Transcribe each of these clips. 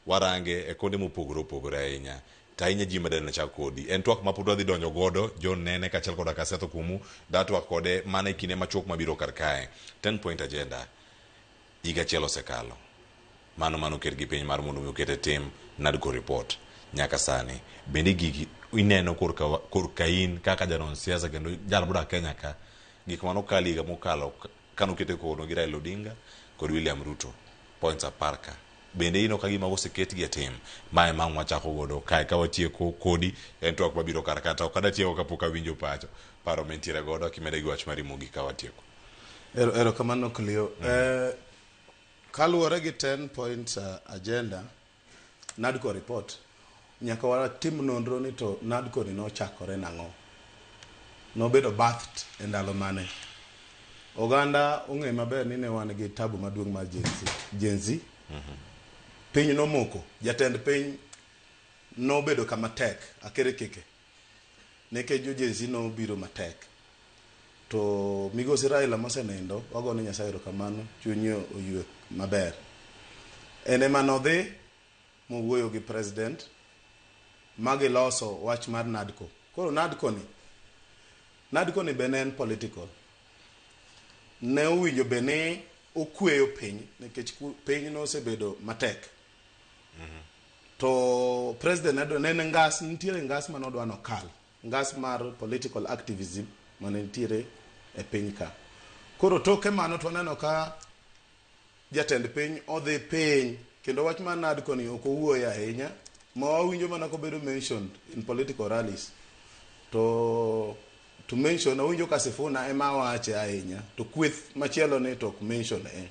Warange e konde mopogore opogore ahinya. To ahinya ji madani chak kodi. En twak ma pod wadhi donjo godo, John Nene kaachiel koda Kasetho Kumu, da twak kode mana e kinde machuok mabiro kar kae. 10 point agenda, higa achiel osekalo. Mano mano oket gi piny mar mondo mi oket e tim NADCO report nyaka sani. Bende gigi ineno korka, korka in kaka janon siasa kendo jal modak Kenya ka, gik mane okal higa mokalo kane okete kono gi Raila Odinga kod William Ruto, points 10 ka. Bende ineno ka gima oseketgi e tim? Mae ma ang' wachako godo kae ka watieko kodi en twak mabiro kar ka to ok adatieko kapok awinjo pacho paro mintiere godo kimede gi wach mari mogik ka watieko. Ero, erokamano Clio. Kaluwore gi 10 point agenda, NADCO report, nyaka watim nonro ni to NADCO ni nochakore nang'o? Nobedo birthed e ndalo mane? Oganda ong'e maber ni ne wan gi tabu maduong' mar Gen Z. Gen Z. Piny nomoko, jatend piny nobedo kama tek, akere keke. Nikech jo Gen Z nobiro matek. To migosi Raila mosenindo, wagone Nyasaye erokamano, chunye oywe maber. En ema nodhi mowuoyo gi president ma giloso wach mar NADCO. Koro NADCO ni, NADCO ni be ne en political. Ne owinjo be ni okweyo piny nikech piny nosebedo matek. To president ne en ngas, nitiere ngas mane odwa nokal. Ngas mar political activism mane nitiere e piny ka. Koro toke mano to waneno ka jatend piny odhi piny kendo wach mar NADCO ni ok owuoye ahinya ma wawinjo mana kobedo mentioned in political rallies. To mention awinjo ka Sifuna ema wache ahinya to kweth machielo ni to ok mention e.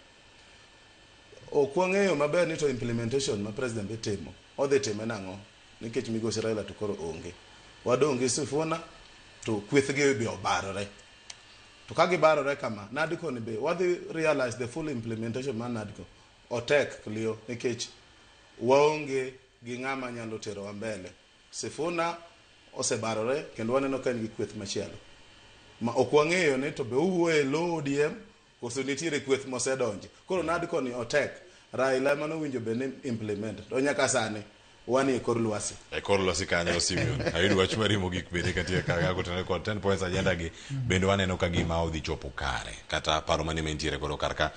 Ok wang'eyo maber ni to implementation ma president dhi timo odhi time nang'o nikech migosi Raila to koro onge. Wadong' gi Sifuna to kweth gi be obarore. To ka gibarore kama, NADCO ni be wadhi realize the full implementation mar NADCO otek Clio nikech waonge gi ng'ama nyalo terowa mbele. Sifuna osebarore kendo waneno ka en gi kweth machielo ma ok wang'eyo ni to be owuoyo e lo ODM koso nitiere kweth mosedonje. Koro NADCO ni otek. Raila ema nowinjo bed ni implement. To nyaka sani wanie kor lwasi. E kor lwasi kanyo Simeon. Ayudo wach mari mogik bende katie kaka kotenore kod 10 points agenda gi bende waneno ka gima odhi chopo kare kata paro mane mantiere godo kar ka.